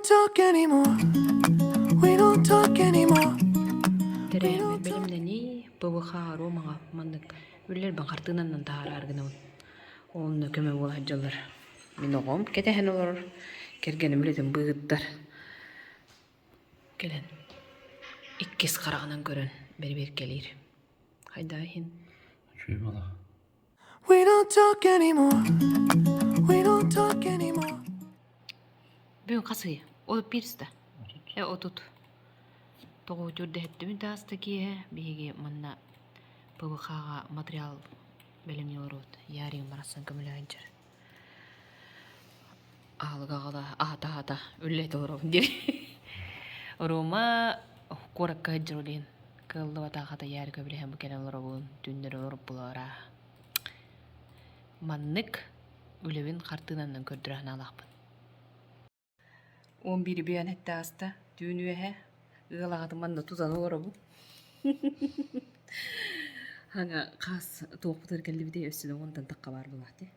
talk anymore. We don't talk anymore. Тэрээһиммит бэлэмнэнии ПВХ Ромаҕа маннык үлэлэрбин хартыынанан таһаарар гынабын. Онно көмө буола сылдьаллар. Мин оҕом кэтэһэн олорор, кэргэним үлэтин быыһыттар. Кэлэн иккис хараҕынан көрөн бэрэбиэркэлиир. Хайдаа иһин? Үчүгэй буолар. We don't talk anymore. We don't talk anymore. Бүгүн хас ый? 31 да? Э, 30. Тоҕуутур дэһэттибин тааста киэһэ биһиги манна ПВХ-ҕа материал бэлэмнии олоробут. Яригым барахсан көмөлөһөн дьэр. Аһылык аҕала аһата-аһата үлэлэтэ олоробун диир. Рома куоракка сылдьар диэн кыаллыбатах хата Ярик көбүлэһэн бу кэлэн олоробун, түүннэри олорбулара. Маннык үлэбин хартыынанан көрдөрө санаалаахпын. 11 биэн этте ааста, түүн үөһэ ыал аҕатын манна тутан олоробун. Хаҥа хас туохпутугар кэллибитий өссө да уонтан тахха баар буолаахтый.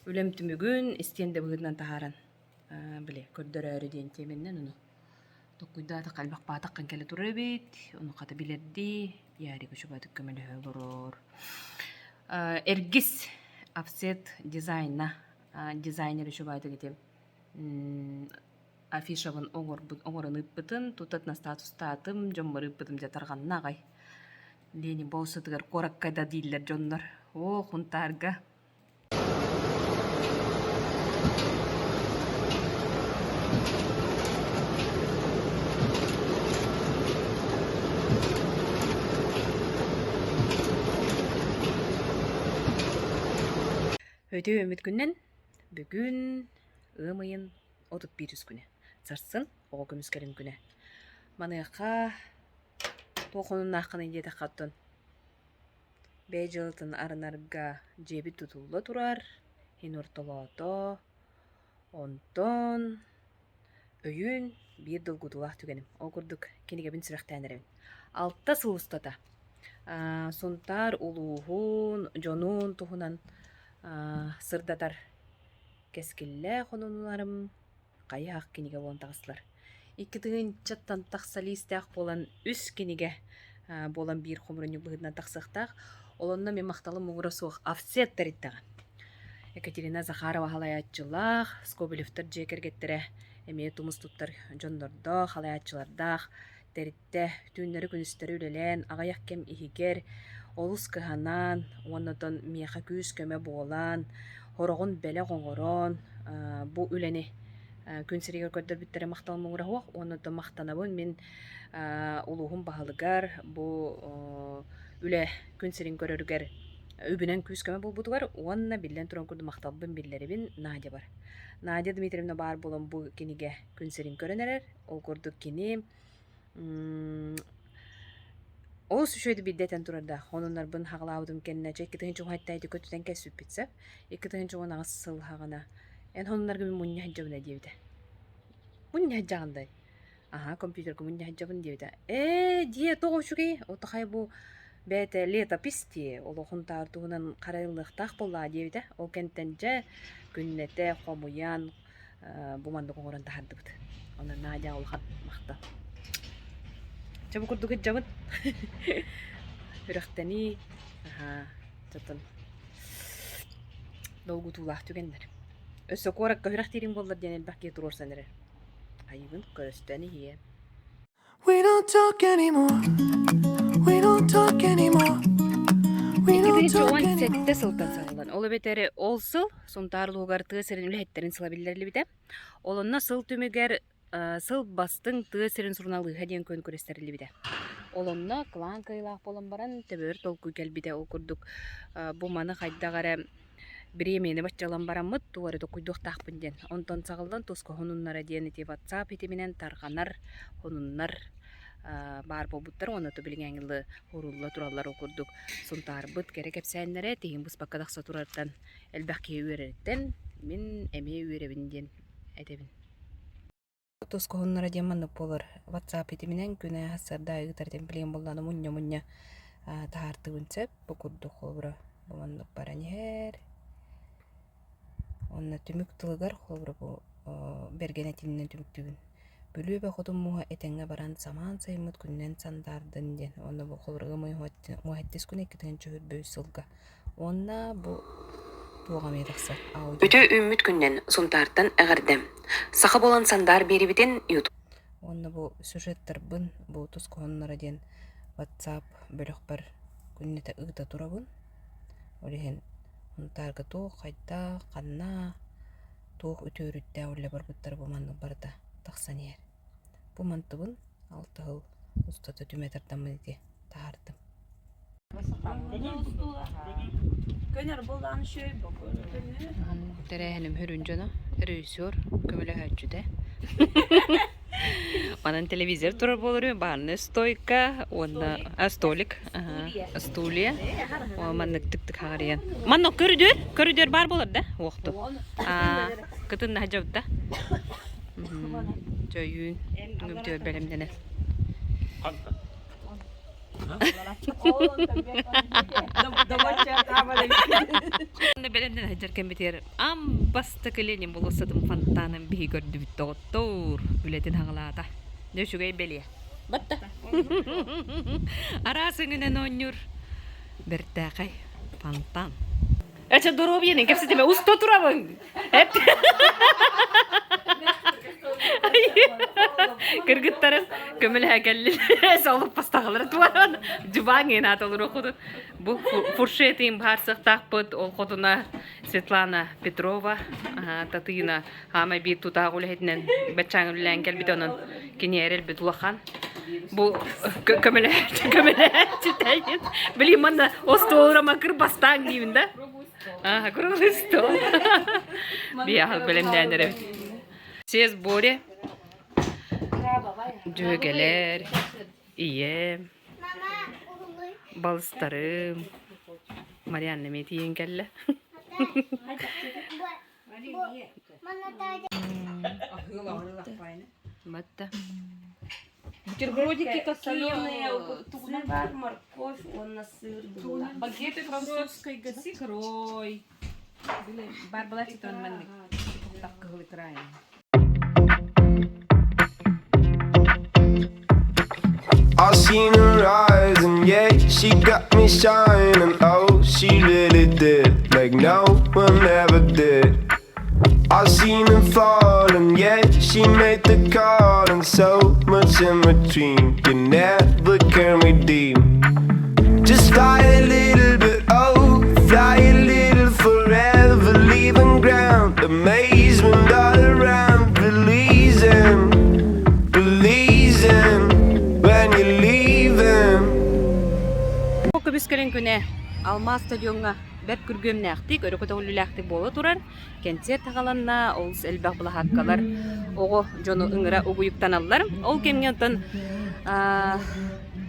Үлэм түмүгүн истиэндэ быһыытынан таһааран били көрдөрөөрү диэн тиэмэннэн ону толкуйдаатахха элбэх баатаххын кэлэ турар эбит, ону хата билэрдии Ярик үчүгэйдик көмөлөһө олорор. Эргис офсет дизайна дизайнер үчүгэйдик ити афишабын оҥорбут оҥорон ыыппытын тутатына статустаатым дьоммор ыыппытым дьэ тарҕанна аҕай Ленин болсутугар куоракка да дииллэр дьоннор оо Хунтаарга Үтүө үмүт күнүнэн бүгүн ыам ыйын 31 күнэ. Сарсын оҕо көмүскэлин күнэ. Маныаха туох хонуннааххыный диэтэххэ оттон бэйэ дьыалатын арынарга дьиэбит тутулла турар, иһин ортолоото. Онтон өйүүн биир долгутуулаах түгэним. Ол курдук кинигэбин сүрэхтээн эрэбин. Алта сыл устата Сунтаар улууһун, дьонун туһунан сырдатар кэскиллээх онунуларым хайыһах кинигэ буолан таҕыстылар. Икки тыһыынчаттан тахса лиистээх буолан үс кинигэ буолан биир хомурунньук быһыытынан тахсыахтаах. Ол онно мин махталым муҥура суох офсет тэриттэҕэ. Екатерина Захарова салайааччылаах, Скобелевтар дьиэ кэргэттэрэ эмиэ тумус туттар дьоннордоох, салайааччылардаах тэрит Түүннэри-күнүстэри үлэлээн, аҕыйах кэм иһигэр олус кыһанан уонна оттон миэхэ күүс-көмө буолан, сороҕун бэлэх оҥорон бу үлэни күн сиригэр көрдөрбүттэрэ махтал муҥура суох уонна оттон махтанабын мин улууһум баһылыгар бу үлэ күн сирин көрөрүгэр үбүнэн күүс-көмө буолбутугар уонна биллэн туран курдук махталбын биллэрибин Надябар. Надя Дмитриевна баар буолан бу кинигэ күн сирин көрөн эрэр. Ол курдук кини Олус үчүгэйдик биирдэ этэн турардаах. Хонуннарбын хаҕылаабытым кэннэ, чэ 2017 көтүтэн кэлсиппит сөп. 2018 сыл хаҕына эн хонуннарга мин мунньа сылдьабын диэбитэ. Мунньа сылдьаҕын дай. Аһаа, компьютерга мунньа сылдьабын диэбитэ. Ээ, дьиэ тоҕо үчүгэй? Отохай бу бэйэтэ летопись дии, олохун таар туһунан харайыллыахтаах буоллаҕа диэбитэ. Ол кэнтэн дьэ күннэтэ хомуйан бу маннык оҥорон таһаардыбыт. Онон Надя улахан махтал. Чэ бу курдук ыдьабын. Үрэхтэнии, аһаа, чотон долгутуулаах түгэннэр. Өссө куоракка үрэхтиириҥ буоллар диэн элбэх киһи туруорсан эрэр. Айыбын көрөстөн иһиэ. We don't talk anymore. We don't talk anymore. We don't talk anymore. 2017 сылтан саҕалан. Ол эбэтэр ол сыл Сунтаар улууһугар тыа сирин үлэһиттэрин сыла биллэриллибитэ. Ол онно сыл түмүгэр сыл бастыҥ тыа сирин суруналыыһа диэн күөн күрэс тэриллибитэ. Ол онно кылаан кыайыылаах буолан баран төбөбөр толкуй кэлбитэ. Ол курдук бу маны хайдах эрэ бириэмийэни баччалан бараммыт тугу эрэ толкуйдуохтаахпын диэн. Онтон саҕыллан туска хонуннара диэн ити WhatsApp ситиминэн тарҕанар хонуннар баар буолбуттар уонна то билиҥҥээҥи дылы уурулла тураллар ол курдук Сунтаарбыт кэрэ кэпсээннэрэ тиһигин быспакка тахса турартан элбэх киһи үөрэриттэн мин эмиэ үөрэбин диэн этэбин. Тус хоһуннара диэн маннык буолар. WhatsApp ситиминэн күн аайы сарсыарда ыытар этим билигин буоллаҕына мунньа-мунньа таһаартыыбын сөп. Бу курдук холобура бу маннык баран иһэр. Уонна түмүк тылыгар холобура бу. бэргэн этиинэн түмүктүүбүн. Бүлүү эбэ хотун мууһа этэҥҥэ баран самаан сайыммыт күнүнэн сандаардын диэн уонна бу холобур ыам уоһэттис күнэ 2023 сылга уонна бу туох эмиэ тахсар аудио. Үтүө үүммүт күнүнэн Сунтаартан эҕэрдэм! Саха буолан сандаар биэрибитин YouTube Уонна бу сюжеттарбын бу тус хоһоонноро диэн WhatsApp бөлөхпөр күннэтэ ыыта турабын. Ол иһин Сунтаарга туох, хайдах, ханна, туох үтүөрүттээх үлэ барбыттара бу маннык барыта тахсан иһэр. Бу мантыбын алта сыл устата түмэ тардаммын ити таһаардым. Тэрээһиним сүрүн дьоно режиссер көмөлөһөөччүтэ. Манан телевизор турар буолар бааннай стойка уонна столик, стулья. Маннык тык-тык хаҕарыйан. Манна көрүдүөр, көрүдүөр баар буолар да? Уохту. Кытынна дьабыта. Чөйүүн, түмүктүөр бэлэмнэнэр. Бэлэмнэн сылдьар кэммитигэр аан бастакы Ленин болуоссатын фонтанын биһи көрдүбүт доҕоттоор үлэтин хаҥалаата. Дьэ үчүгэй бэлиэ. Батта. Араас өҥүнэн оонньуур бэртээхэй фонтан. Эчэ доруобуйаны кэпсэтимэ уста турабын. Кыргыттарым көмөлөһө кэллилэр. Солуппастаҕалара туоран дьубаан иэн аата олоруоххутун. Бу фуршетин баарсыахтаахпыт ол хотуна Светлана Петрова Татыйына хаамай биир тутаах үлэһитинэн баччааҥ үлэлээн кэлбит онон кини эрэлбит улахан. Бу көмөлөһөөччү көмөлөһөөччү Билим манна остуолура макыр бастаан диибин да. Аа, круглый стол. Биһал бэлэмнээн эрэбит. Все сборе. Дьүөгэлэр, ийэм, балыстарым. Марианна эмиэ тиийэн кэллэ. Батта. Бутербродики соленые тугунан баар морковь уонна сыр быһыылаах. Багеты французской с икрой. Бар была маннык кыһыл икра. I seen her eyes and yeah, she got me shining. Oh, she really did, like no one ever did. I seen her falling, yeah, she made the call, and so much in between. You never can redeem. Just fly a little bit, oh, fly a little forever, leaving ground. Amazement all around, releasing, releasing when you're leaving. Көмүскэлин күнэ Алмаас стадиоҥҥа бэрт күргүөмнээхтик, өрө көтөҕүллүүлээхтик буола турар. Кэнсиэр саҕаланна, олус элбэх былаһааккалар оҕо дьону ыҥыра угуйуктаналлар. Ол кэмҥэ оттон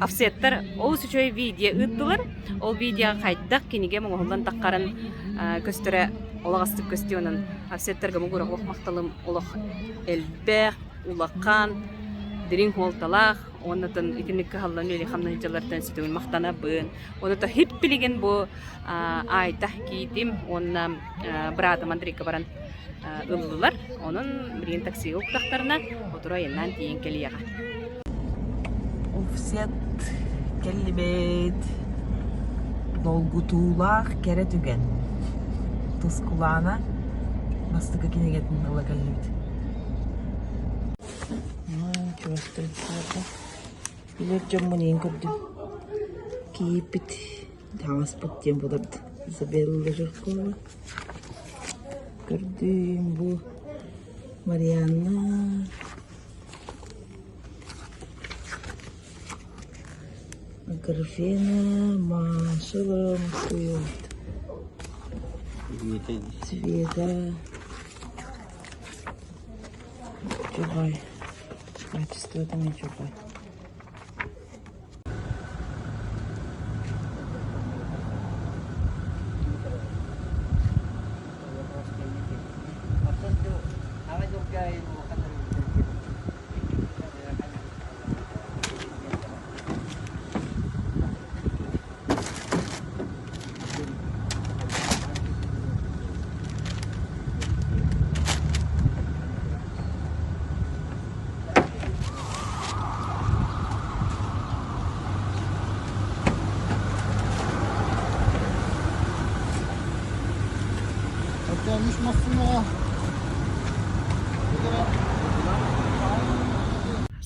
офсеттар олус үчүгэй видео ыыттылар. Ол видеоҕа хайдах кинигэ оҥоһуллан таххарын көстөрө олоҕастык көстүү онон офсеттарга мугур олох махталым олох элбэх, улахан, дириҥ суолталаах уонна итинник кыһаллан үлэли хамнан дьаллартан сүтүгүн махтанабын. Онно хип билигин бу Айта киитим уонна быраатым Андрейка баран ыллылар. Онон билигин таксига уктахтарына отура айаннаан тиийэн кэлиэҕэ. Офсет кэллибит. Долгутуулаах кэрэ түгэн. Тускулаана бастакы кинигэтин ыла кэллибит. Билэр дьоммун иин көрдүм. Кииппит таҥаспыт диэн булард Изабелла Жиркова. Көрдүм бу Марианна Аграфена Маша Ломакует Света Чухай качествота не чухай.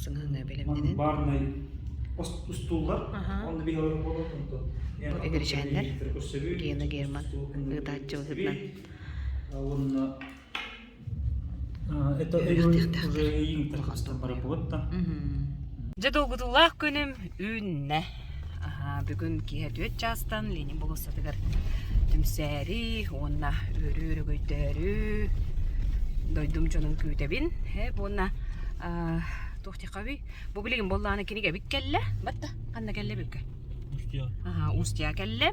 Сыҥаһыҥа бэлэмнэнэн. Барнай устууллар. Бу эгэрчээннэр Гена Герман ыытааччы быһыытынан үөрэхтиэхтээхтэр. Дьэ долгутуулаах күнүм үүннэ. Бүгүн киэһэ түөрт чаастан Ленин болуоссатыгар түмсээри уонна үөрүү өрөгөйдөөрү дойдум дьонун күүтэбин. Уонна туох диэххэ Бу билигин буоллаҕына кинигэбит кэллэ. Батта ханна кэллэ бүккэ? Устья. Аха, Устья кэллэ.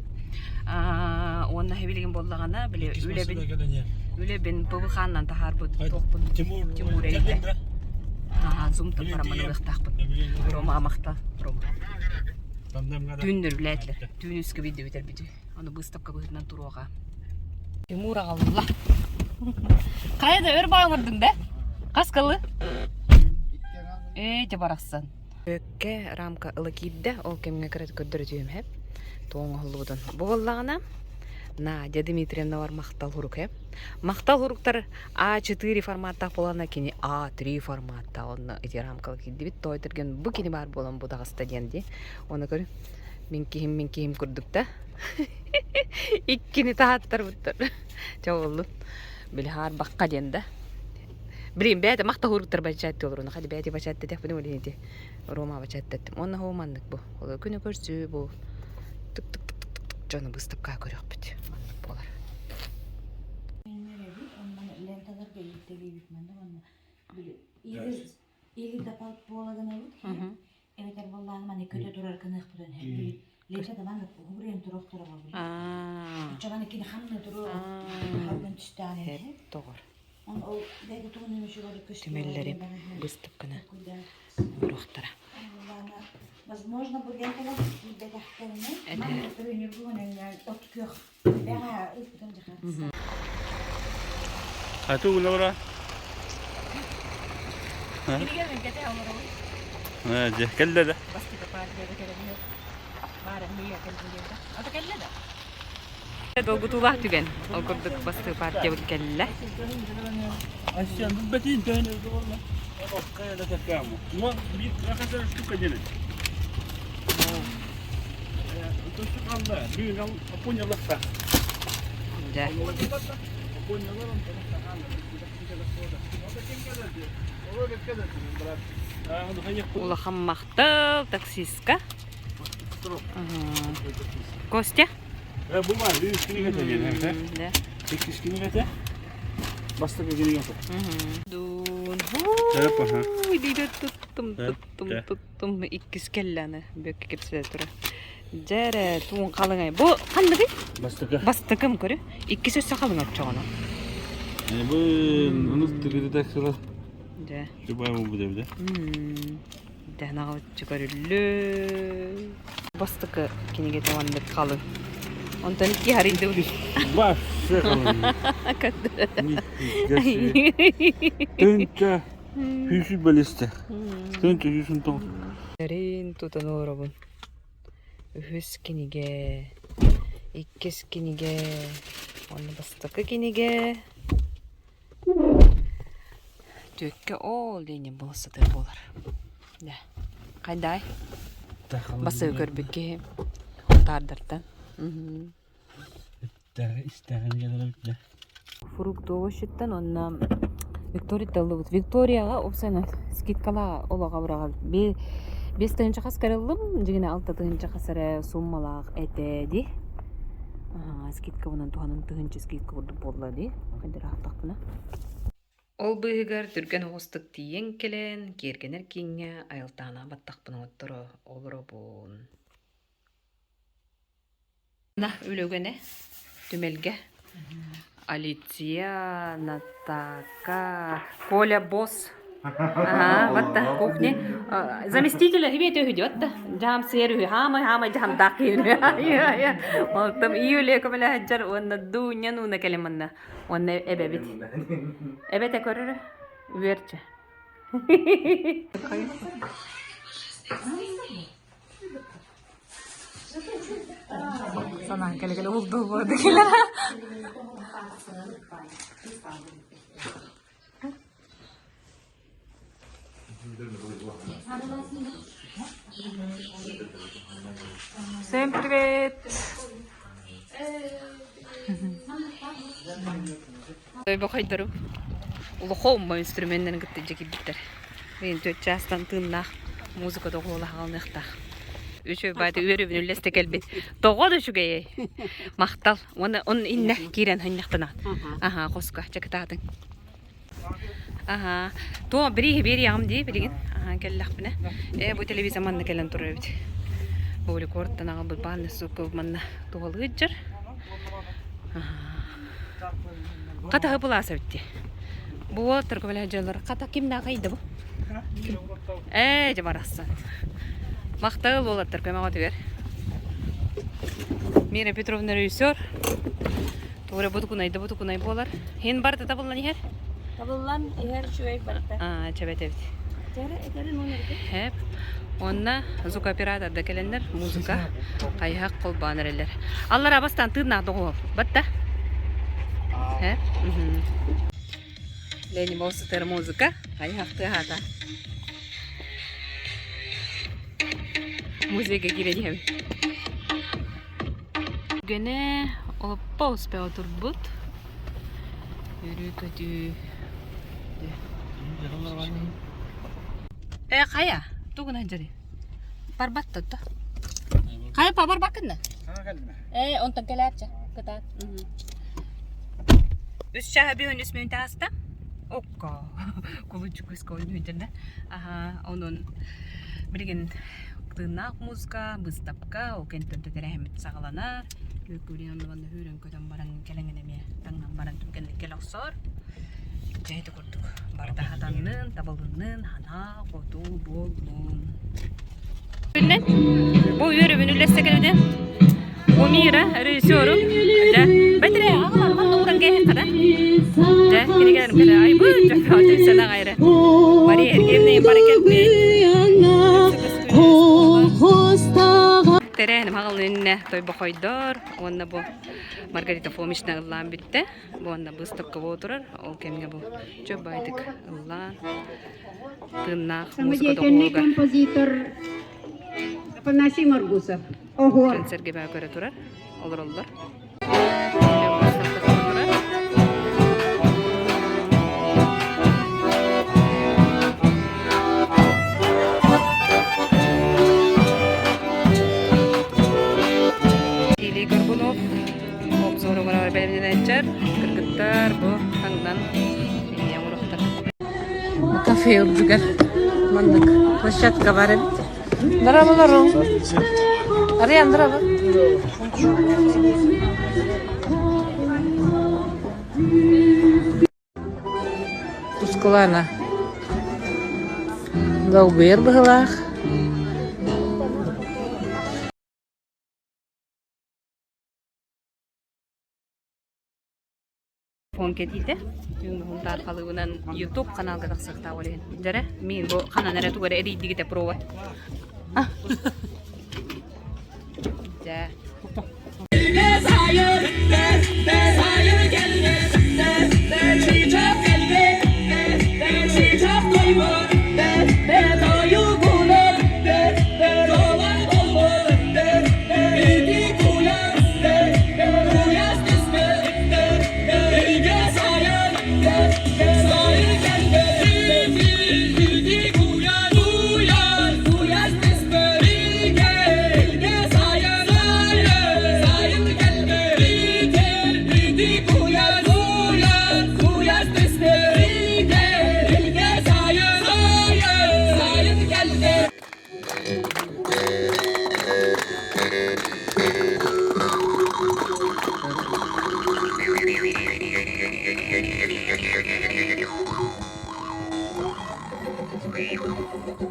Уонна билигин буоллаҕына били үлэбин үлэбин ПВХ-нан таһаарбыт туохпун Тимур Тимур эйдэ. Аха, зум таппараммын ылыахтаахпын. Рома амахта. Рома. Түүннэр үлээтилэр. Түүн үскэ биирдэ бүтэрбит. Аны быыстапка быһыытынан туруоҕа. Тимур аҕалла. Хайа да өр баҕырдыҥ да? Хас кылы? Ээ, барахсан. Өккэ рамка ыла киирдэ, ол кэмҥэ кыра көрдөрүтүөм һэп. Туоҥ оһоллубутун. Бу буоллаҕына, Надя Дмитриевналар махтал хурук һэп. Махтал хуруктар А4 форматтаах буолана кини А3 форматтаах онно ити рамкала киирдибит. Тоойторген бу кини баар буолан бу таҕыста диэн дии. Оны көр мин киһим мин киһим курдук да. Иккини таһааттарбыттар. Чэ оллун. Били хаарбахха диэн да. Блин, бэйэтэ махта хуруктар бачаатты олоруна. Хadi бэйэти бачаатты бу ити Рома бачааттаттым. Онно хоо маннык бу. Олор күнү көрсүү бу. Тык тык тык тык тык дьону быыстапка көрүөхпүт. Маннык буолар. Или да буолагынабыт эбэтэр буоллаан маны көтө турар кыныахпытын лента табан уһуруйан туруохтара буолбут оччоҕо кини ханна туруо халгын түстэҕин Тоҕор. ол бэйгэ тугун Түмэллэри быыстапканы оҥоруохтара. Возможно, бу ленталар киирбэтэхтэринэ, от күөх А ты улара? Дьэ, кэллэ да. Долгутуулаах түгэн. Ол курдук бастыы партиябыт кэллэ. Дьэ. Улахан махтал таксистка. Костя? Бу бар, үс кинигете диэн, Да. Иккис кинигете. Бастакы кинигете. Дун. Диде туттум, туттум, туттум. Иккис кэллэни бүккэ кэпсэтэ тура. Дьэрэ, туун халыҥай. Бу ханныгый? Бастакы. Бастакым көрү. Иккис өссө халыҥ оччоҕуна. Бу ону тыгырыта сыла. Дьэ. Чубай бу дебде. Дьэ, наҕылыччы көрүллү. Бастакы кинигэтэ маннык халыҥ. Онтон икки харыйдыбыт. Вообще халыҥ. Тынча сүүсү бэлисте. Тынча сүүсүн тоҕус. Эрин тутан олоробун. Үһүс кинигэ, иккис кинигэ, уонна бастакы кинигэ. Түөккэ ол диэн буола сытар буолар. Дэ. Хайдай? Басыы көрбүт киһи. Таардартан. Фруктовощиттан уонна Викторияттан ыллыбыт. Викторияҕа уопсайынан скидкалаах олоҕо быраҕабыт. 5 тыһыынча хас көрүллүм, дьиҥинэ 6 тыһыынча хас эрэ суммалаах этэ дии. Скидкабынан туһанан тыһыынча скидка курдук буолла дии. Хайдыраахтахпына. Ол быыһыгар түргэн оҕустук тиийэн кэлэн, киэргэнэр кииҥҥэ айылтаана баттахпын оҥотторо олоробун. На үлүгэнэ түмэлгэ Алиция, Натака, Коля босс. Ага, вот да, кухня. Заместителя хибете үһү да. Дьаам сиэр үһү, хаамай хаамай дьаамдаах киһи. Онтон июле көмөлөһөджар уонна Дуня нууна кэлин манна. Уонна эбэбит. Эбэтэ көрөрө үөрчэ. Санаан кэлэ-кэлэ улдуу буолда кэлэр. Всем привет! Бохойдору улахан инструменнарын кытта дьэ киирбиттэр. Билигин түөрт чаастан тыыннаах музыка доҕуһуола хаалыныахтаах. Үчүгэй баайда үөрүүбүн үллэстэ кэлбит. Тоҕо да үчүгэйэй. Махтал. Уонна он иннэ киирэн ханньахтана. Аха, хоско чакытаатыҥ. Аха. Туо бирииһи биэриэҕим дии билигин. Аха, кэллэхпинэ. Ээ, бу телевизор манна кэлэн турар эбит. Бу рекордтан аҕалбыт баанна суукка манна туһалыыр Хатаһы былаас эбит дии. Бу уолаттар көмөлөһө дьоннор хата кимнээх ыйда бу? Ээ, дьэ барахсан. Махтал уолаттар көмөҕөтүгэр. Мира Петровна режиссер. Туора бутукунай да бутукунай буолар. Хин барыта табыллан иһэр? Табыллан иһэр үчүгэй барыта. Аа, чэбэт эбит. Этэрэ этэрин он эргэ. Хэп. Онна звукооператор да кэлэннэр музыка хайыһах холбоон эрэллэр. Аллара бастаан тыыннаах доҕуһуол. Батта. Хэп. Лени сытар музыка хайыһах тыаһаата. Музейга киирэн иһэбин. Гэнэ олоппо успеҕа турбут. Өрүү-көтүү. Э, хайа? Тугунан дьари? Барбат да. Хайа па барбаккын да? Э, онтон кэлээрчэ. Кытаат. Үс чаһа биһөн үс мүнүүтэ ааста. Окко. Кулунчук үс көөннүүтүн да. Аха, онон билигин тыыннаах музыка, быыстапка, ол кэнниттэн тэрээһиммит саҕаланар. Күрүөн онно үүрэн-көтөн баран кэлэҥин эмиэ таҥнан баран түргэнник кэлэ охсор. Дьэ ити курдук барыта хатаннын, табылыннын, ханаа хоту буоллун. Күннэн бу үөрүбүн үллэстэ кэлбитим. Бу Мира режиссерум. Дьэ, бэтэрэ аҕалар манна ууран кээһин хара. Дьэ, кинигэлэрим кэлэ ай бу дьэ сана гайры. Мария Сергеевна бары кэлбит. Тэрээһин хаҕалынна тойбохойдор уонна бу Маргарита Фомична ыллаан бүттэ. Бу уонна быыстапка буола турар. Ол кэмҥэ бу чөп-баайдык ыллаан тыыннаах музыка Самодеятельный доҕуһуолугар композитор Афанасий Маргусов. Оһуор. концерт баа көрө турар, олороллор. Василий Горбунов обзоругар бэлэмнэнээччэр кыргыттар бу таҥнан эмиэ оҥоруохтар. Кафе үрдүгэр маннык площадка бар эбит. Здраволору. Арыйан здраво. Тускулаана долгуйар быһыылаах. Фон кэтиитэ түүн Һунтаар халыыбынан YouTube каналга тахсыахтаах ол иһин. Дьэрэ, мин бу ханан эрэ тугу эрэ эрийдигитэ проба. Дьэ.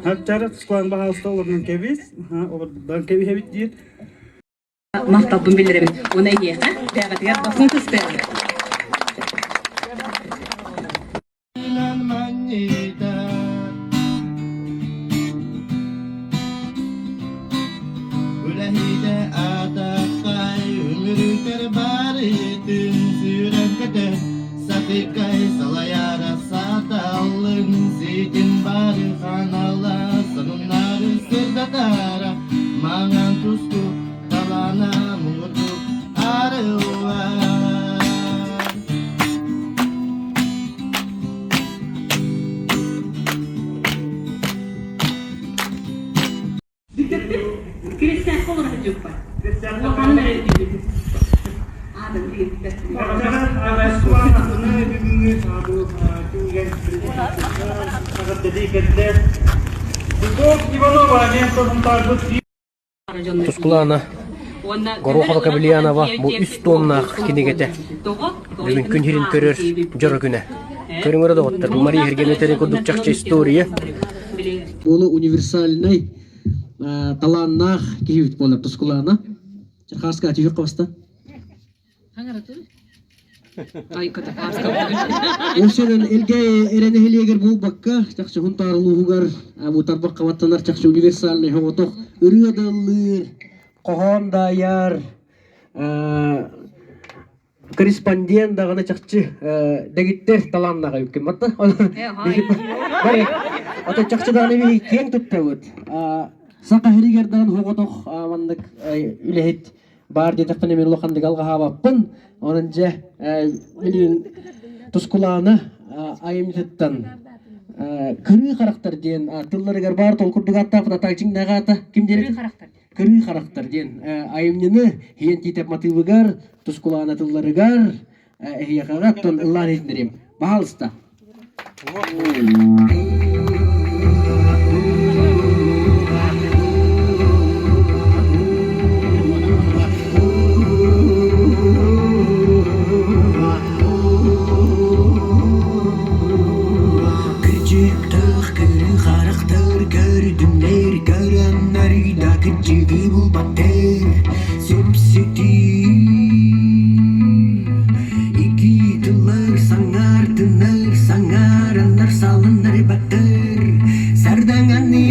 Хаттара тускулаан баһаалыста олорунан кэбис, олордан кэбиһэбит диир. Махталбын биллэрэбин. Уна эйиэхэ, бэҕэтигэр басын тыстыаҕым. Тускулаана Горохова Кабельянова бу үс туомнаах кинигэтэ бүгүн күн сирин көрөр дьоро күнэ. Көрүҥ эрэ доҕоттор, бу Мария Сергеевна курдук чахчы история. Буолу универсальнай талааннаах киһибит буолар Тускулаана. Черхаска түһүк хабыста. Ол элгэ эрэ нэһилиэгэр буолбакка, чахчы Хунтаар улууһугар бу тарбахха баттанар чахчы универсальный оҕотох ырыа да ыллыыр, хоһоон да айар, корреспондент даҕаны чахчы дэгиттэр талааннаах эбиккин батта. Бары ото чахчы даҕаны биһи киэҥ туттабыт. Саха сиригэр даҕаны оҕотох маннык үлэһит баар диэтэхпинэ мин улаханнык алҕаһаабаппын. Онон дьэ билигин Тускулаана айымньытыттан Кырыы харахтар диэн тылларыгар баар толкурдук ааттаах атаак дьиҥнээх аата ким диэн Кырыы харахтар. Кырыы харахтар диэн айымньыны Һиэн Тиитэп матыыбыгар Тускулаана тылларыгар эһиэхэҕэ оттон ыллаан иһитиннэриэм. Баһаалыста. Кырдьыктаах көрү харахтар көрдүннэр көрөннөр да кырдьыгы булбаттар Сүпсүтүү Ики тыллар саҥартыннар саҥараннар салыннар баттар сардаҥаны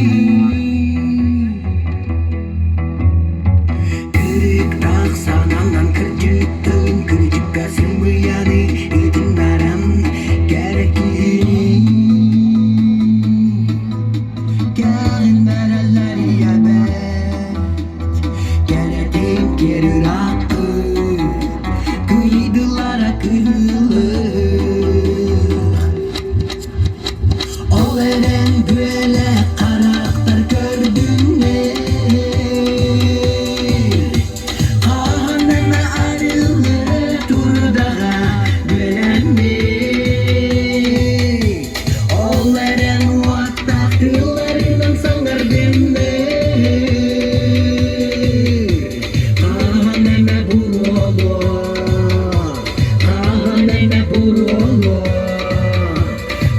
Кырыктаах сананан кырдьыктан кырдьыкка сымыйаны ытыннаран кэрэ киһини Кэҕиннэрэллэр ийэбэт Кэрэтин киэр ырааппыт Кыйдылара кыылых Ол эрэн бүөлэ харахтар көрдүннэр Хаһан арыллы турдаҕа бүөлэммит Ол эрэн уоттаах тылларынан саҥардыннар Хаһан эмэ буруолуо, хаһан эмэ буруолуо,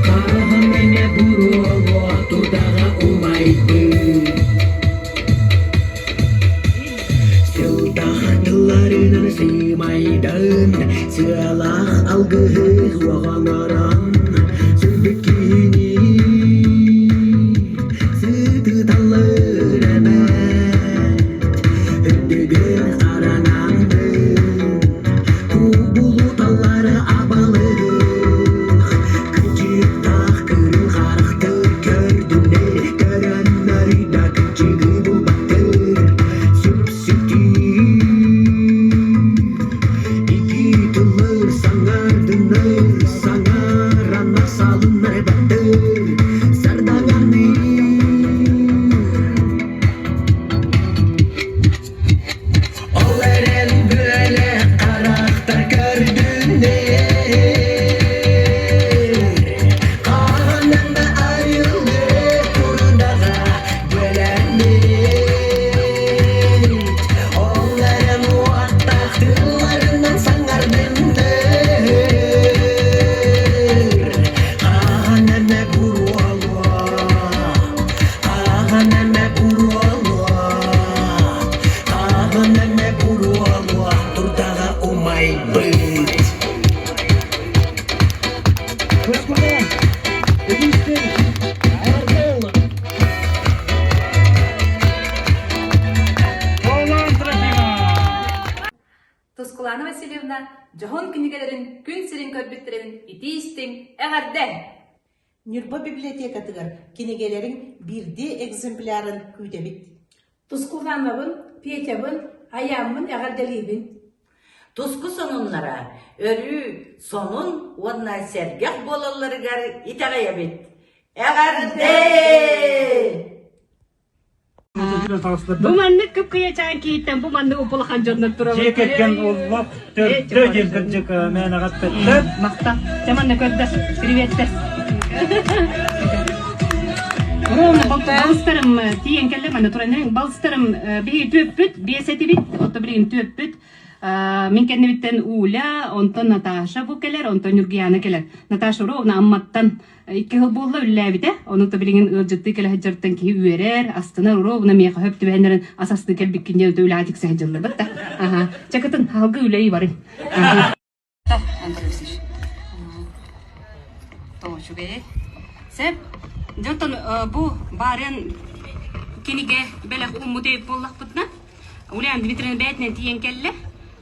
хаһан эмэ буруолуо турдаҕа умайбыт. Сылтах тылларынан сыымайдан, сыалаах алгыһы уоҕаларан, сырдык киһини сытыталлар эбээт. Үрдүгэр хараҥандын, кубулуталлар абалык, кыдьыктаах кырыы харахтар көрдүнэр, көрөннөр да кыдьыгы булбаттар. Сүпсүтүү Ики тыллар саҥардыннар, саҥараннар салыннар баттыр, сардаҥаны Ол эрэн бүөлэ харахтар көрдүннэр Хаһан да арыллы турдаҕа бүөлэммит Ол эрэн уоттаах тылларынан саҥардыннар Хаһан эмэ буруолуо Хаһан эмэ буруолуо Хаһан эмэ буруолуо турдаҕа умайбыт Тускулаана Васильевна дьоһун кинигэлэрин күн сирин көрбүттэрин итии-истиҥ эҕэрдэ! Ньурба библиотекатыгар кинигэлэриҥ биирдии экземплярын күүтэбит. Тускулаанабын, Петябын, Айааммын эҕэрдэлиибин. Туску сонуннара өрүү сонун уонна сэргэх буолалларыгар итэҕэйэбит. Эҕэрдэ! Бу маннык кып-кыйачаан киһиттэн бу маннык улахан дьоннор турабыт. Дьиэ кэргэн олох төрдө диэн кырдьык мээнэҕэ эппэттэр. Махтал. Дьэ манна көрдөр. Приветтэр. Ровно балыстарым тиийэн кэллэ манна туран балыстарым биһиги түөппүт биэс этибит отто билигин түөппүт мин кэннибиттэн Уля онтон Наташа бу кэлэр онтон Ньургуяна кэлэр Наташа ровно Амматтан Икки сыл буолла үлэлээбитэ. Ону то билигин ыалдьыттыы кэлэ сылдьарыттан киһи үөрэр, астынар, уруобуна миэхэ хөп түбэһэннэрин ас астыы кэлбиккин диэн үлэҕэ тиксэ сылдьаллар да. Аха. Чакытын, халгы үлэи барыҥ. Аха. Тоочугэй. Сеп, дьонтон бу баарыан кинигэ бэлэх ууммут эбит буоллахпытына, Ульяна Дмитриевна бэйэтинэн тиийэн кэллэ.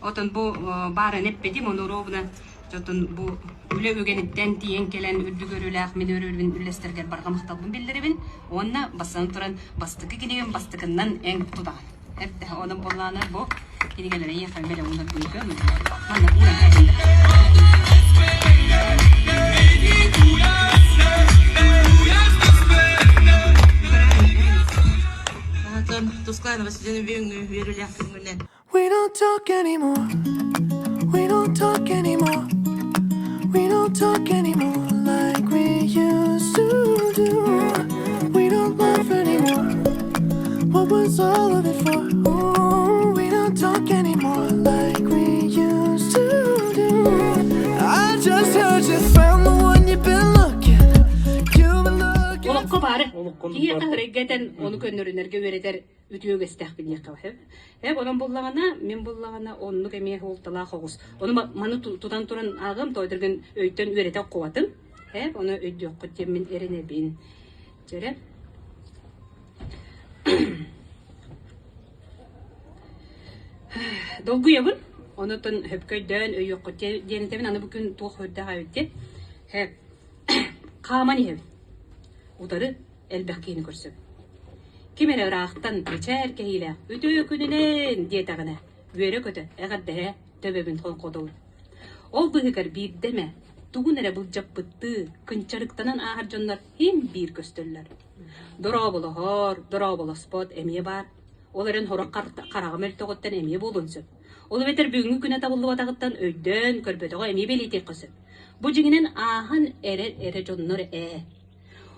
Отон бу баарыан эппитим, ону уруобуна Дьонтон бу үлэ үгэниттэн тиийэн кэлэн үрдүк өрүүлээх мин өрүүрбүн үллэстэргэр барҕа махталбын биллэрэбин уонна бастатан туран бастакы кинигэм бастакыннан эн тутаҕын. Эрдэ онон буоллаана бу кинигэлэри эйиэхэ бэлэм уунарбын көмүл. Манна ууран кэбиһин. Тускулаана Васильевна бүгүҥҥү үөрүүлээх күҥҥүнэн We don't talk anymore. We don't talk anymore. We don't talk anymore like we used to do. We don't laugh anymore. What was all of it for? Ooh, we don't talk anymore like we used to do. I just heard you found the one you've been looking. You've been looking. Олоххо баары. Киһиэхэ хырайга ону көннөрүнэргэ үөрэтэр үтүө үгэстээхпин диэххэ сөп. Э, онон буллаҕына, мин буллаҕына оннук эмиэ суолталаах оҕус. Ону маны тутан туран ааҕым, тоойдоргун өйтөн үөрэтэ оккубатым. Э, ону өйдүөххүт диэн мин эрэнэбин. Дьэрэ. Долгуйабын. Онутун хөпкө өйдөөн өйүөххүт диэн этэбин. Аны бу күн туох үрдээх эбит диэн. Э, хааман иһэбин. Утары элбэх киһини көрсөбүн. Ким эрэ ыраахтан мичээр кэһиилээх «Үтүө күнүнэн!» диэтэҕинэ, үөрэ-көтө эҕэрдэһэ төбөбүн хоҥхотобун. Ол быыһыгар биирдэ эмэ тугун эрэ былдьаппыттыы кынчарыктанан ааһар дьоннор син биир көстөллөр. Дорооболоһор, дорооболоспот эмиэ баар. Ол эрэн сорох хараҕа мөлтөҕүттэн эмиэ буолуон сөп. Ол эбэтэр бүгүҥҥү күнэ табыллыбатаҕыттан өйдөөн көрбөтөҕө эмиэ бэлиэтиэххэ сөп. Бу дьиҥинэн ааһан эрэр эрэ дьоннор ээ.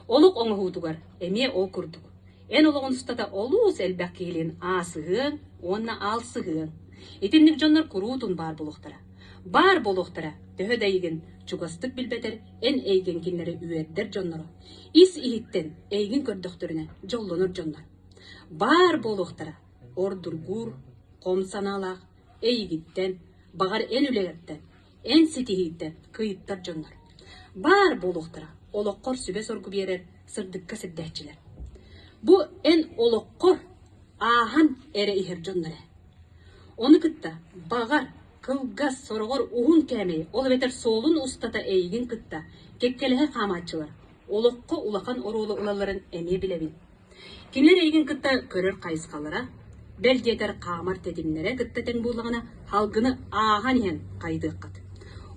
Олох оҥоһуутугар эмиэ ол курдук. Эн олоҕун устата олус элбэх киһилиин аасыһыаҥ уонна аалсыһыаҥ. Итинник дьоннор куруутун баар буолуохтара. Баар буолуохтара, төһө да эйигин чугастык билбэтэр эн эйгэн кинилэри үөрдэр дьонноро. Ис-иһиттэн эйигин көрдөхтөрүнэ дьоллонор дьоннор. Баар буолуохтара, ордургуур, хом санаалаах, эйигиттэн, баҕар эн үлэҕиттэн, Эн ситиһииттэн кыйыттар дьоннор. Баар буолуохтара олоххор сүбэ-соргу биэрэр сырдыкка сирдээччилэр. Бу эн олоххор ааһан эрэ иһэр дьоннор ээ. Ону кытта баҕар, кылгас, сороҕор уһун кээмэй, ол эбэтэр суолун устата эйигин кытта кэккэлэһэ хаамааччылар олоххо улахан оруолу ылалларын эмиэ билэбин. Кинилэр эйигин кытта көрөр хайысхалара, бэл диэтэр хаамар тэтимнэрэ кытта тэҥ буоллаҕына, салгыны ааһан иһэн хайдыаххыт.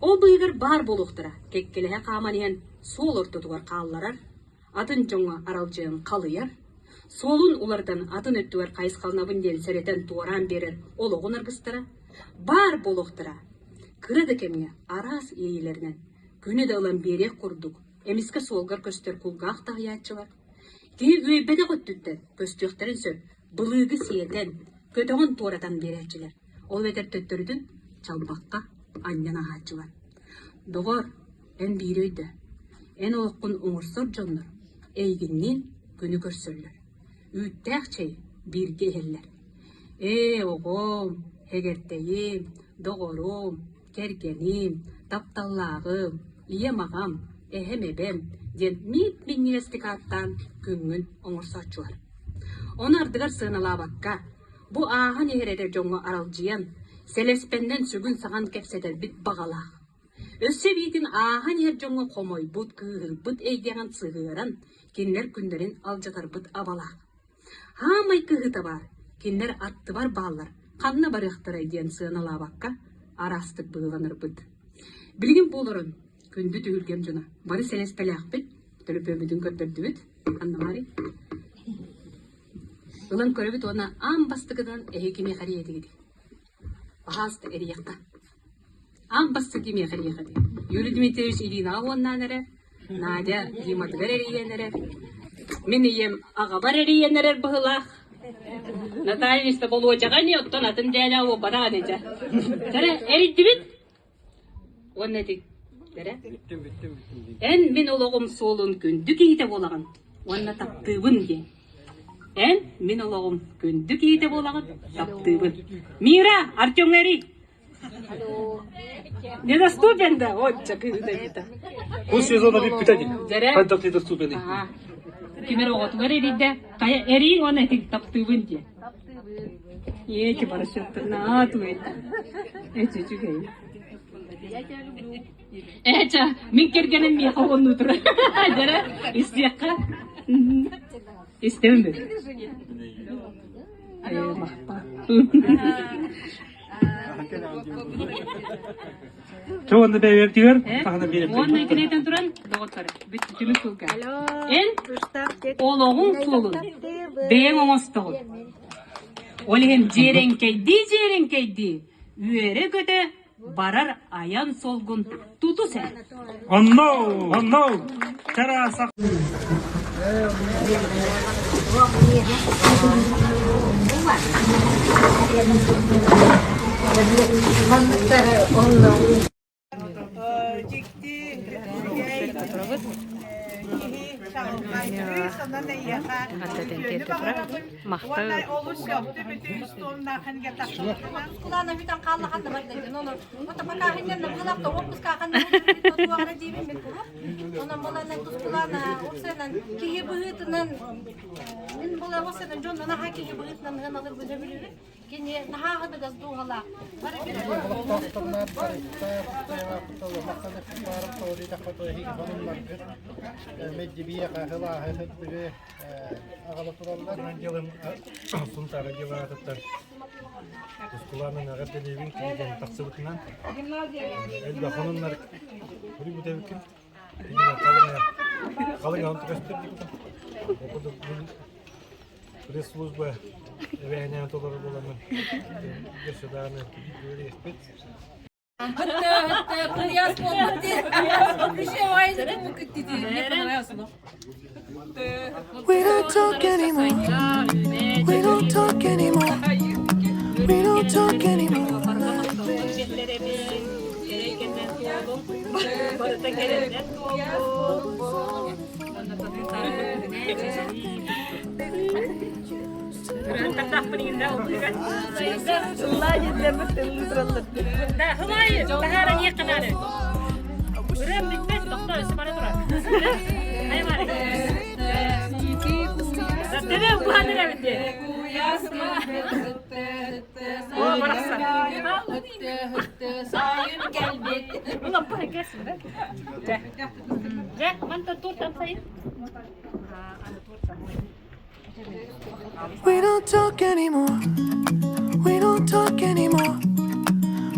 Ол быыһыгар баар буолуохтара, кэккэлэһэ хааман иһэн суол ортотугар хаалларар, атын дьоҥҥо аралдьыйан халыйар, суолун уларытан атын өттүгэр хайысхаланабын диэн сэрэтэн туораан биэрэр олоҕун аргыстара, баар буолуохтара, кыра да кэмҥэ араас иэйиилэринэн күнү да ылан биэриэх курдук эмискэ суолгар көстөр кулгаах таһыйааччылар, Киһи үөйбэтэх өттүттэн көстүөхтэрин сөп, былыыгы сиэтэн, көтөҕөн туоратан биэрээччилэр, ол эбэтэр төттөрүтүн чалбахха анньан ааһааччылар. Доҕоор, эн биири өйдөө, эн олоххун оҥорсор дьоннор эйигинниин күнү көрсөллөр, үүттээх чэй бииргэ иһэллэр. Ээ, оҕом, һэгэртэйим, доҕорум, кэргэним, тапталлааҕым, ийэм-аҕам, эһэм-эбэм диэн мип-минньигэстик ааттаан күҥҥүн оҥорсооччулар. Ону ардыгар сыаналаабакка, бу ааһан иһэр эрэ дьоҥҥо аралдьыйан, сэлэспэннэн сүгүн-саҕан кэпсэтэрбит баҕалаах. Өссө эбиитин ааһан иһэр дьоҥҥо хомойбут, кыыһырбыт эйгэҕин сыһыаран, кинилэр күннэрин алдьатарбыт абалаах. Хаамай кыһыыта баар, кинилэр аттыбар бааллар, ханна барыахтарай диэн сыаналаабакка араастык быһыыланарбыт. Билигин бу олорон, күндү түһүлгэм дьоно, бары сэлэспэлээхпит, төлөпүөммүтүн көрдөрдүбүт. Анна Марий. Ылан көрөбүт уонна аан бастакынан эһи кимиэхэ эрийэтигит? Баһаалыста эрийэххэ. Аан бастакы кимиэхэ эрийэххитий? Юрий Дмитриевич Ильинаҕа уоннаан эрэ, Надя Диматыгар эрийэн эрэр, мин ийэм аҕабар эрийэн эрэр быһыылаах. Наталья Ильинична Болуодьаҕа ини, оттон атын дьээлээх буолбатах ини дьэ. Чэрэ, эрийдибит? Уонна ити эрэ. Эн мин олоҕум суолун күндү киһитэ буолаҕын уонна таптыыбын диэн. Эн мин олоҕум күндү киһитэ буолаҕын, таптыыбын. Мира, Артемҥа эрий. Недоступен да? Отча кыыһыта эбитэ. Бу сезона бүппүтэ дии. Дьэрэ. Хайдах недоступен Аха. Кимэр оҕотугар эрийдэ. Хайа эрииҥ уонна этиҥ таптыыбын диэн. Эти барышеттына туйда. Эти үчүгэй. Эча, мин кэргэним миэхэ уоннуу турар. Дьэрэ, истиэххэ. Истэбин бит. Чэ уонна бэйэбитигэр хаһана биэрэбит. Уонна итинэтэн туран доҕоттор бүт түмүк сылга. Эн олоҕуҥ суолун бэйэҥ оҥостоҕун. Ол иһин дьиэрэҥкэйдии дьиэрэҥкэйдии үөрэ-көтө барар айан суолгун тутус эр. Онно, онно, чараасах. Киһи быһыытынан мин булабысынан дьон наһаа киһи быһыытынан ыаналырбын сөбүлүүбүн. Кини наһаа аһыныгас дууһалаах. Бары Сунтаара дьылаатыттар Тускулаанын эҕэрдэлиибин кинигэм тахсыбытынан элбэх хонуннар бүтэбиккин халыҥ халыҥ көстөр пресс-служба эбээнээн толору буоламмын өссө даҕаны үөрүйэхпит. We don't talk anymore. We don't talk anymore. We don't talk anymore. We don't talk anymore. We don't talk anymore.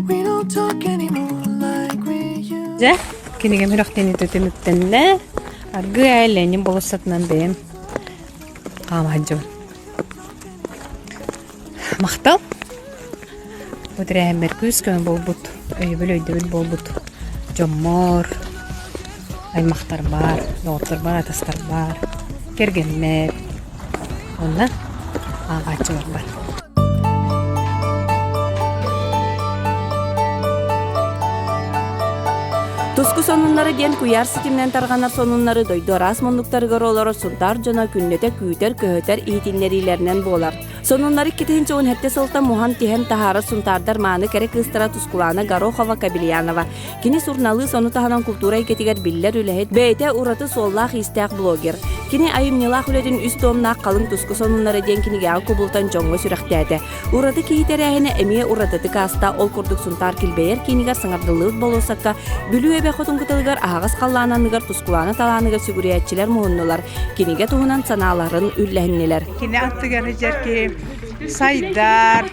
We don't talk anymore like we used Дьэ, кинигэм үрэхтэниитэ түмүктэннэ. Аргыый аайы Ленин болуоссатынан бэйэм хаама сылдьабын. Махтал! Бу тэрээһиммэр күүс-көмө буолбут, өйөбүл-өйдөбүл буолбут дьоммор, аймахтарбар, доҕотторбор, атастарбар, кэргэммэр уонна ааҕааччыларбар. Туску сонуннары диэн куйаар ситиминэн тарҕанар сонуннары дойду араас муннуктарыгар олорор Сунтаар дьоно күннэтэ күүтэр-көһүтэр иһитиннэриилэринэн буолар. Сонуннары 2017 сылтан муһан-тиһэн таһаарар сунтаардар мааны кэрэ кыыстара Тускулаана Горохова-Кобельянова. Кини суруналыыс ону таһынан култуура эйгэтигэр биллэр үлэһит, бэйэтэ ураты суоллаах-иистээх блогер. Кини айымньылаах үлэтин үс туомнаах халыҥ туску сонуннара диэн кинигэҕэ кубулутан дьоҥҥо сүрэхтээтэ. Ураты киһи тэрээһинэ эмиэ уратытык ааста. Ол курдук Сунтаар килбэйэр киинигэр саҥардыллыбыт болуоссакка Бүлүү эбэ хотун кытылыгар аһаҕас халлаан анныгар Тускулаана талааныгар сүгүрүйээччилэр муһуннулар, кинигэ туһунан санааларын үллэһиннилэр. Кини аттыгар дьэрки сайдар.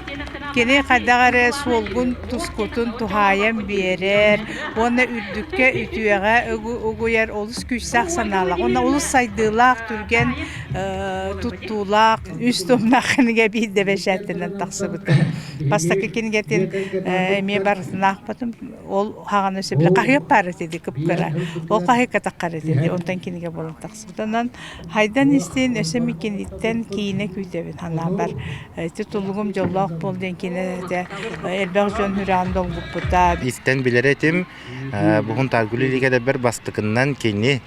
Кини хайдах эрэ суолгун тускутун туһаайан биэрэр уонна үрдүккэ, үтүөҕэ угуйар олус күүстээх санаалаах уонна олус сайдыылаах, түргэн туттуулаах үс томнаах кинигэ биирдэ бэчээттэнэн тахсыбытым. Бастакы кинигэтин эмиэ барытын аахпатым. Ол хаҕаны сөбүлэ хаһыат баар этэ дии кып-кыра. Ол хаһыакка таххар этэ дии. Онтон кинигэ буолан тахсыбыт. Онон хайдан истин өссө мин киниттэн киинэ күүтэбин санаабар. Ити тулугум дьоллоох буол диэн киинэ этэ. Элбэх дьон сүрэҕин долгуппута. Истэн билэр этим. Буһун Тааргүл илигэлэрбэр бастакыннан кини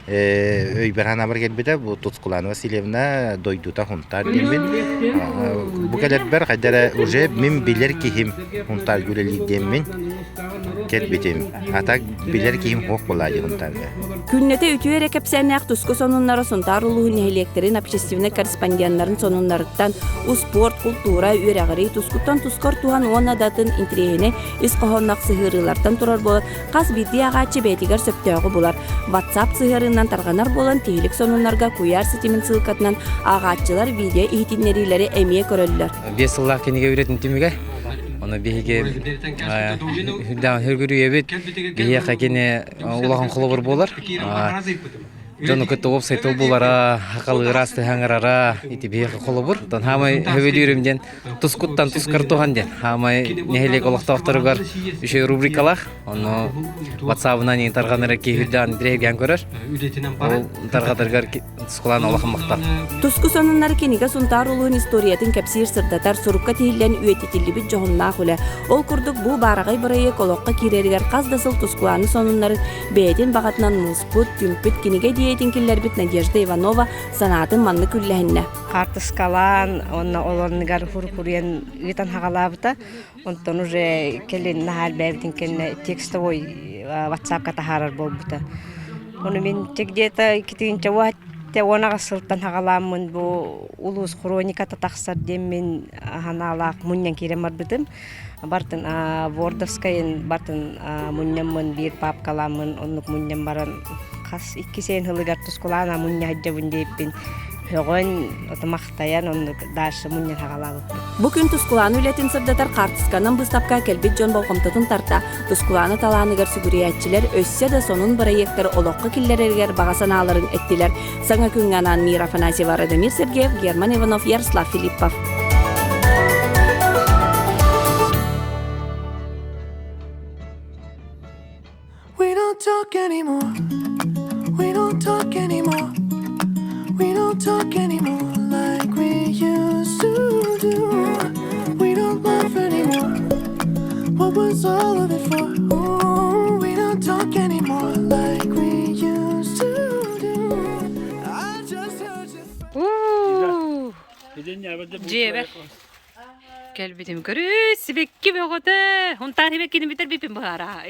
өйбөр санаабар кэлбитэ бу Тускулана Васильевна дойдута Хунтаар диэммин бу кэлэрбэр хайда эрэ уже мин билэр киһим Хунтаарга үлэлиир диэммин кэлбитим а так билэр киһим суох буолаа дии Хунтаарга Күннэтэ үтүө эрэ кэпсээннээх туску сонуннара Сунтаар улууһун нэһилиэктэрин общественнай корреспонденнарын сонуннарыттан успуорт, култуура, үөрэҕирии тускуттан тускар туһан уонна да атын интэриэһинэй ис хоһоонноох сыһыарыылартан турар буолан Хас биирдии ааҕааччы бэйэтигэр сөптөөҕү булар. WhatsApp сыһыарыынан тарҕанар буолан тиһилик сонуннарга куйаар ситимин ссылкатынан ааҕааччылар видео иһитиннэриилэри эмиэ көрөллөр. 5 сыллаах кинигэ үлэтин түмүгэ. Ону биһиги үргүрүйэбит. Биһиэхэ кини улахан холобур буолар. Дьону кытта уопсай тыл булара, хахалыыра, астыһаҥырара ити биһиэхэ холобур. Оттон хаамай хөбүлүүрүм диэн тускуттан тускар туһан диэн. Хаамай нэһилиэк олохтоохторугар үчүгэй рубрикалаах. Ону WhatsApp-ынан иин тарҕанара киһи үрдээн интириэһиргээн көрөр. Ол тарҕатаргар тускулаан улахан махтал. Туску сонуннары кинигэ Сунтаар улууһун историятын кэпсиир сырдатар сурукка тиһиллэн үйэтитиллибит дьоһуннаах үлэ. Ол курдук бу баараҕай бырайыак олоххо киирэригэр хас да сыл Тускулааны сонуннарын бэйэтин баҕатынан муспут, түмпүт кинигэ идиэйэтин киллэрбит Надежда Иванова санаатын маннык үллэһиннэ. Хаартыскалаан уонна ол оннугар хуркуруйан ыытан хаҕалаабыта. Онтон уже кэлин наһаа элбээбитин кэннэ текстовой ватсапка таһаарар буолбута. Ону мин где-то иккитинчэ 18 сылтан хаҕалааммын бу улуус хрониката тахсар диэммин ханаалаах мунньан киирэн барбытым. Бартын Вордовскайын бартын мунньаммын биир папкаламмын оннук мунньан баран хас икки сиэн сылыгар тускулаана мунньа сылдьабын диэппин сөҕөн махтайан оннук дальше мунньан хаҕалаабыппыт. Бу күн Тускулаана үлэтин сырдатар хаартысканан быыстапка кэлбит дьон болҕомтотун тарта. Тускулаана талааныгар сүгүрүйээччилэр өссө да сонун бырайыактары олоххо киллэрэригэр баҕа санааларын эттилэр. Саҥа күҥҥэ анаан Мира Афанасьева, Радомир Сергеев, Герман Иванов, Ярослав Филиппов. We don't talk anymore. We don't talk anymore. We don't talk anymore like we used to do. We don't laugh anymore. What was all of it for? Ooh, we don't talk anymore like we used to do. I just heard you. Дьиэбэр кэлбитим көрүс сибэкки бөҕөтө Хунтаар сибэккини бүтэр бүппүн быһаара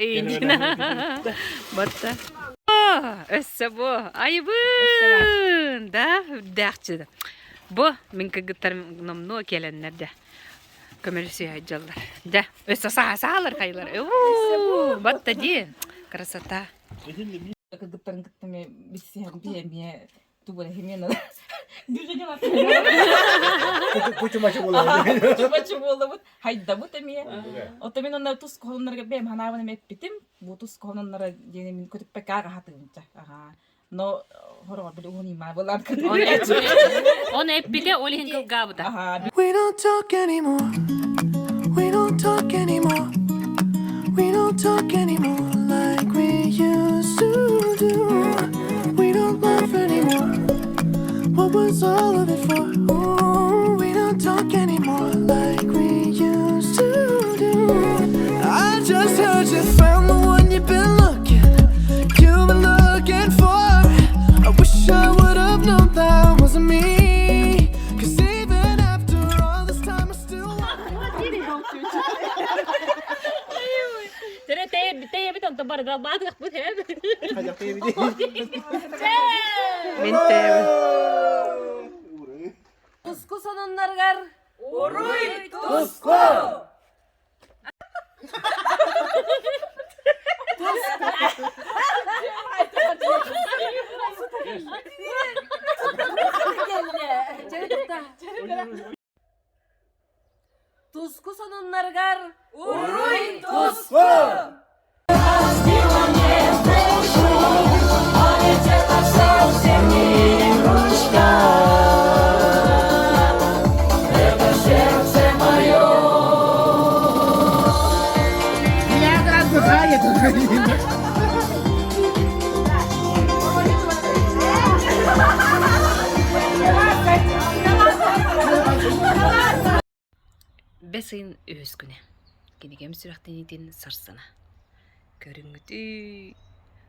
Батта өссө бу айыбын да үрдээхчи бу мин кыргыттарым номнуо кэлэннэр дьэ көмөлөсүө сылдьаллар дьэ өссө саалар хайылар батта дии красота Кыргыттарын кытта билсиһэн биһи Кучу-мачы буолабыт. Хайдабыт эмиэ. Ото мин онно тус куһуннарга бэйэм ханаабын эми эппитим. Бу тус куһуннара диэни мин көтүппэккэ аҕаһатыгымча. Аха. Но хороҕор били уһун имаа буолан Он эппитэ ол иһин кылгаабыта. We don't talk anymore. We don't talk anymore. We don't talk anymore like we used to do. We don't laugh anymore. What was all of it for? Ooh, we don't talk anymore like we used to do. I just heard you found the one you've been looking, you've been looking for. I wish I would have known that wasn't me. 'Cause even after all this time, I still want. Мин тэйэбин. Туску сонуннарыгар Уруй туску! Туску сонуннарыгар Уруй туску! Бэс ыйын үһүс күнэ. Кинигэм сүрэхтэниитин сарсына. Көрүҥҥүтүй,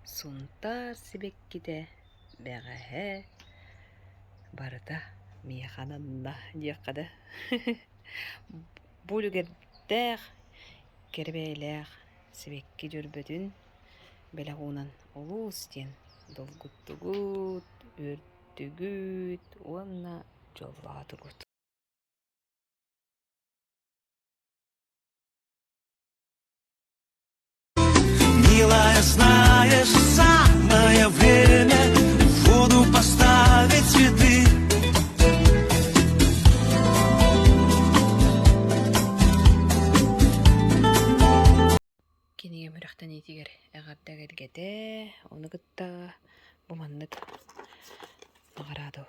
Сунтаар сибэккитэ бэҕэһээ барыта миэхэ ананна диэххэ да. Бу үлүгэрдээх, кэрэ бэйэлээх сибэкки дьөрбөтүн бэлэх уунан олус диэн долгуттугут, үөрдүгүт уонна дьоллоотугут. Милая, знаешь, самое время в воду поставить цветы. Кинигэм үрэхтэниитигэр эҕэрдэ эгэлгэтэ, ону кытта бу маннык наҕараада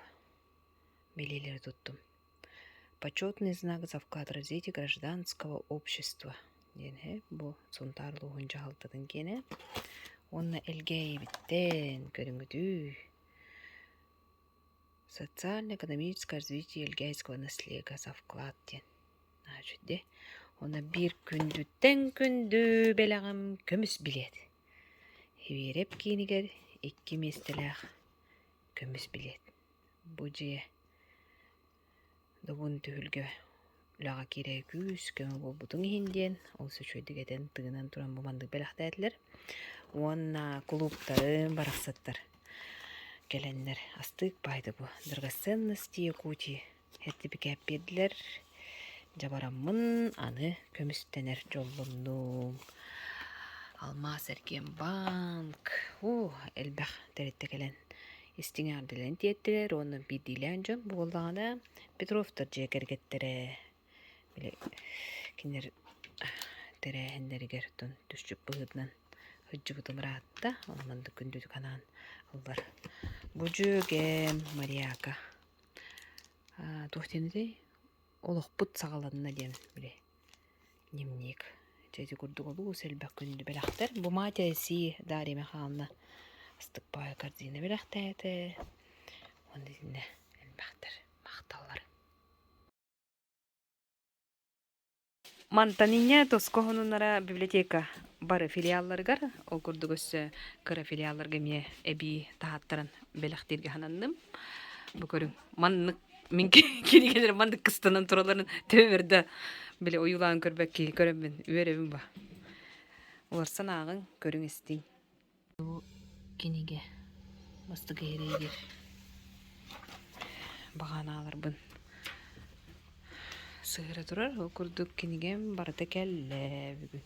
бэлиэлэри туттум. Почетный знак за вклад в развитие гражданского общества диэн иһэ бу Сунтаар улууһун дьаһалтатын киэнэ уонна Элгээйибиттэн көрүҥүтүй социально-экономическое развитие Элгээйского наследия за вклад диэн наһаа үчүгэй уонна биир күндүттэн күндү бэлэҕим көмүс билиэт Сибиэрэп киинигэр икки миэстэлээх көмүс билиэт Бу дьиэ добун түһүлгэ үлэҕэ киирэр күүс-көмө буолбутуҥ иһин диэн олус үчүгэйдик этэн тыынан туран бу маннык бэлэхтээтилэр уонна кулууптарым барахсаттар кэлэннэр астык баайда бу драгоценности Якутии сэртипикээт биэрдилэр дьабараммын аны көмүстэнэр дьоллоннум Алмаас эргиэнбанк уу элбэх тэрилтэ кэлэн истиҥ эҕэрдэлэрин тиэртилэр уонна биирдиилээн дьон буоллаҕына Петровтар дьиэ кэргэттэрэ били кинилэр тэрээһиннэригэр оттон түсчүт быһыытынан сылдьыбытым ыраатта онон маннык күндүтүк анаан ыллар бу дьүөгэм Марьяка туох диэн этэй олохпут саҕаланна диэн били Дневник. Дьэ ити курдук олус элбэх күндү бэлэхтэр. Бу Матя Си Дарья Михайловна астык баай корзина бэлэхтээтэ. Уонна итиннэ элбэхтэр махталлар. Мантан инньэ тоско хонуннара библиотека бары филиалларыгар, ол курдук өссө кыра филиалларга эмиэ эбии таһааттаран бэлэхтииргэ сананным. Бу көрүҥ, маннык мин кинигэлэрим маннык кыстанан туралларын төбөбөр да били ойуулаан көрбөт киһи көрөммүн үөрэбин ба. Уларсан ааҕыҥ, көрүҥ истиҥ. Бу кинигэ бастакы иһирэйигэр баҕанааларбын сыһыара турар. Ол курдук кинигэм барыта кэллэ бүгүн.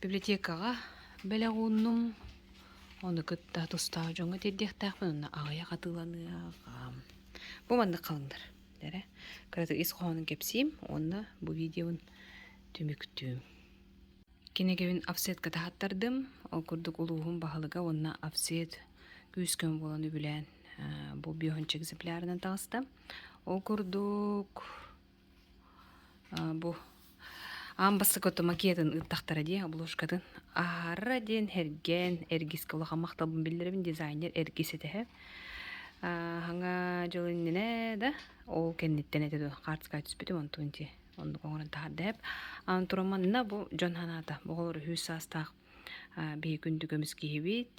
Библиотекаҕа бэлэх ууннум. Ону кытта тустаах дьоҥҥо тиэрдиэхтээхпин уонна аҕыйах атыыланыаҕым. Бу маннык халыҥнар. Эрэ. Кыратык ис хоһоонун кэпсиим уонна бу видеобун түмүктүүм. Кинигэбин офсетка таһаттардым. Ол курдук улууһум баһылыга уонна офсет күүс-көмө буолан үбүлээн бу биоһунча экземплярынан таҕыста. Ол курдук Бу аан бастакы макетын ыыттахтара дии, обложкатын. Аһара диэн Эргэн, Эргискэ улахан махталбын биллэрэбин, дизайнер Эргис этэһэ. Хаҥа дьыл иннинэ да, ол кэнниттэн этэ дуо, хаартыскаҕа түспүтүм, онтун ити оннук оҥорон таһаарда эп. Аны туран манна бу дьон санаата, бу оҕолор үһүс саастаах Биһи күндү көмүс киһибит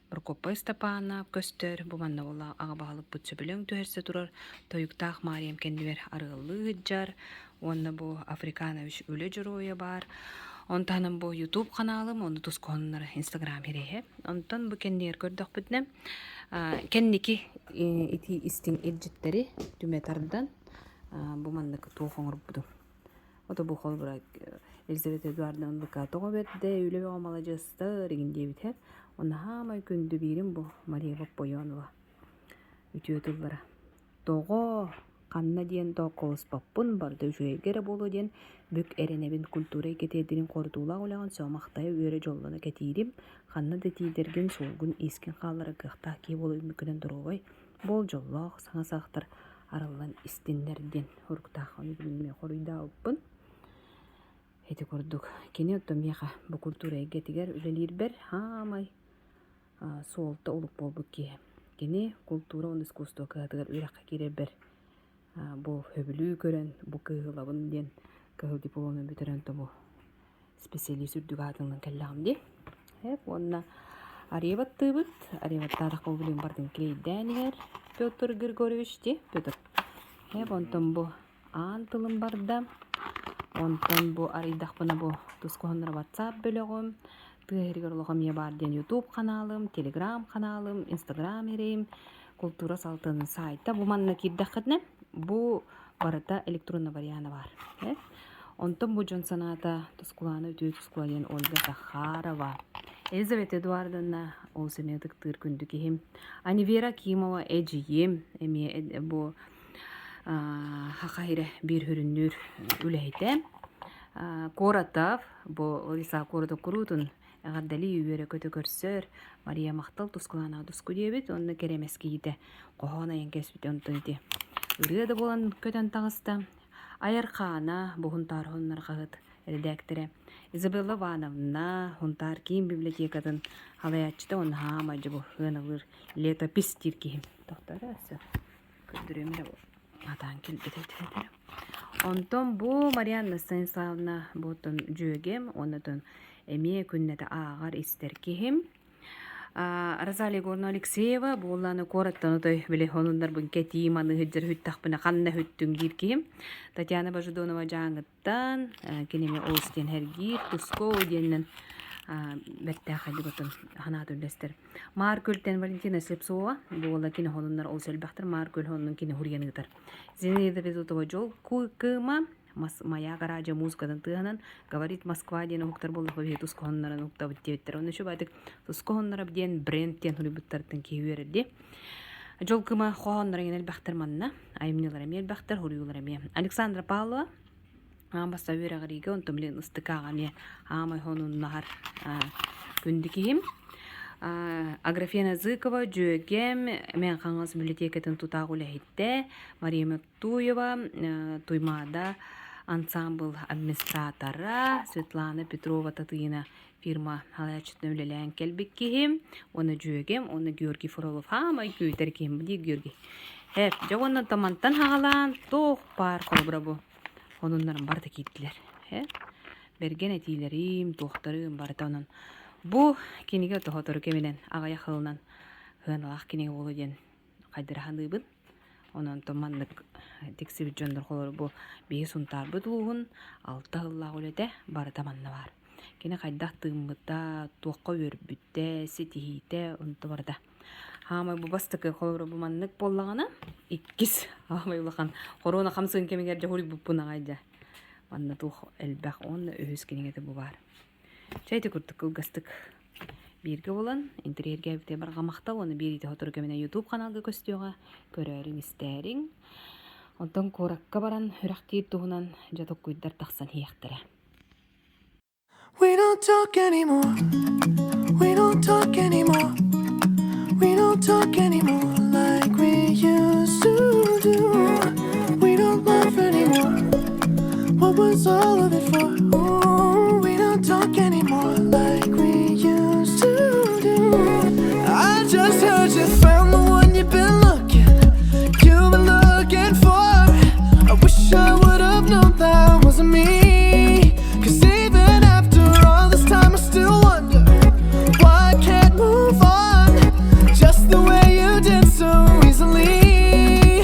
Прокопий Степанов көстөр. Бу манна буолла аҕа баһылыкпыт сөбүлэҥ түһэрсэ турар Тойуктаах Маарыйам кэннигэр арыаллыы сылдьар. Уонна бу Африканович үлэ дьоруойа баар. Он таһынан бу YouTube ханаалым, ону тускуһуннара Инстаграм ирэһэ. Онтон бу кэннигэр көрдөхпүтүнэ кэнники ити истиҥ илдьиттэри түмэ тардан бу маннык туох оҥорбутум. Ото бу холобура Елизавета Эдуардовна быка тоҕо бэрдэ, үлэ бөҕө маладьыастар игин диэбитэ. Онно хаамай күндү биирим бу Мария Боппойонова үтүө тыллара. Тоҕо? Ханна диэн тоокколоспоппун, барыта үчүгэйгэ эрэ буолуо диэн бүк эрэнэбин. Культура эйгэтиэрдэрин хорутуулаах үлэҕин сөҕө-махтайа үөрэ-дьоллоно кэтиирим. Ханна да тиийдэргин, суолгун-иискин хаалларар кыахтаах киһи буола үүммүккүнэн доруобай, буол дьоллоох, саҥа саҕахтар арыллан истиннэр диэн уруктаах ону билиммэ хоруйдаабыппын. Ити курдук кини оттон миэхэ бу культура эйгэтигэр үлэлиирбэр хаамай суолта олук буолбут киһи. Кини култуура уонна искусство кыһатыгар үөрэххэ киирэрбэр бу сөбүлүү көрөн, бу кыыһы ылабын диэн кыһыл дипломун бүтэрэн тобу специалист үрдүк аатынан кэллэҕим дии. Уонна Ареваттыыбыт. Ареваттаатахха бу билигин барытын клейдээн иһэр Петр Григорьевич дии, Петр. Онтон бу аан тылым барда. Онтон бу арыйдахпына бу тус хоһоонноро WhatsApp бөлөҕүм, тыа иһигэр олох эмиэ баар диэн YouTube ханаалым, Telegram ханаалым, Instagram эрэйим, култуура салтын сайта. Бу манна киирдэххитинэ бу барыта электронный вариана баар. Онтон бу дьон санаата Тускулаана үтүө тускула диэн Ольга Захарова. Елизавета Эдуардовна ол эмиэ ытыктыыр күндү киһим. Анивера Акимова эдьиийим эмиэ бу Саха сирэ биир сүрүннүүр үлэһитэ. Коротов, бу Владислав Коротов куруутун эҕэрдэлии үөрэ-көтө көрсөр. Мария махтал тускулаана туску диэбит уонна кэрэмэс киһитэ хоһоон айан кэспитэ онтон ити ырыа да буолан көтөн таҕыста. Айар хаана бу Һунтаар уһуннар хаһыат эрэдээктэрэ Изабелла Ивановна Һунтаар киин библиотекатын салайааччыта уонна хаамай дьэ бу сыаналыыр летопись диир киһим. Тохтоо өссө. Көрдөрүөм эрэ атаан кэлбит этилэр. Онтон бу Марианна Станиславовна бу оттон дьүөгэм уонна оттон эмиэ күннэтэ ааҕар истэр киһим. Розалия Егоровна Алексеева буоллааны куораттан отой били хонуннарбын кэтии маны сылдьар хүттэхпинэ ханна хүттүҥ диир киһим. Татьяна Божедонова Дьааҥыттан кинини олус диэн сэргиир, Туско диэнинэн бэртээхэйдик оттон санаата үллэстэр. Маар Күөлтэн Валентина Слепцова буола кини хонуннар олус элбэхтэр Маар Күөл хонунун кини хуруйан ыытар. Зинаида Федотова дьол кыыма Маяк араадьыйа музыкатын тыаһынан «Говорит Москва» диэн уһуктар буоллахха биһиги туску хоннорон уһуктабыт диэбиттэр. Онно үчүгэйдик туску хоннороб диэн бренд диэн суруйбуттарыттан киһи үөрэр дии. Дьол кыыма хоһоонноро иҥэн элбэхтэр манна, айымньылара эмиэ элбэхтэр, суруйуулара эмиэ. Александра Павлова аан бастаан үөрэҕириигэ, онтон билигин ыстыкааҕа эмиэ аамай хонуннаһар күндү киһим. Аграфена Зыкова, дьүөгэм, Мэҥэ Хаҥалас библиотекатын тутаах үлэһитэ, Мария Маттуева, Туймаада ансаамбыл администратора, Светлана Петрова Татыйына фирма салайааччытынан үлэлээн кэлбит киһим уонна дьүөгэм уонна Георгий Фролов хаамай күүтэр киһим дии Георгий. Эп, дьэ уонна мантан хаҕалаан туох баар холобура бу онуннарым барыта киирдилэр. Э, бэргэн этиилэрим, туохтарым барыта онон бу кинигэ тоһотору кэминэн аҕыйах сылынан сыаналаах кинигэ буолуо диэн хайдара саныыбын. Онон онтон маннык тиксибит дьоннор холобура бу биһи Сунтаарбыт улууһун алта сыллаах үлэтэ барыта манна баар. Кини хайдах тыыммыта, туохха үөрбүтэ, ситиһиитэ онто барыта. Хаамай бу бастакы холобура бу маннык буоллаҕына иккис хаамай улахан хоруона хамсыгын кэмигэр дьэ суруйбуппун аҕай дьэ. Манна туох элбэх уонна үһүс кинигэтэ бу баар. Чэ ити курдук кылгастык бииргэ буолан интэриэһиргээбитэ барҕа махтал уонна биэриитэ сотору кэминэн YouTube ханаалга көстүөҕэ көрөөрүҥ истээриҥ. Онтон куоракка баран үрэхтиир туһунан дьэ толкуйдар тахсан иһиэхтэрэ. We don't talk anymore. We don't talk anymore. We don't talk anymore like we used to do. We don't laugh anymore. What was all of it for? Ooh, we don't talk anymore like we used to do. I just heard you found the one you've been looking, you've been looking for. I wish I would have known that wasn't me. 'Cause even after all this time, I still wonder why I can't move on just the way you did so easily.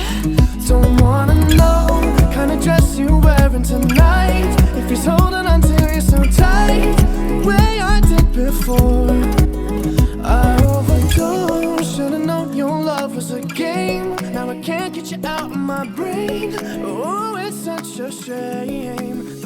Don't wanna know the kind of dress you're wearing tonight. If he's holding on to you so tight, the way I did before. I overdosed. Should've known your love was a game. Now I can't get you out of my brain. Oh, it's such a shame.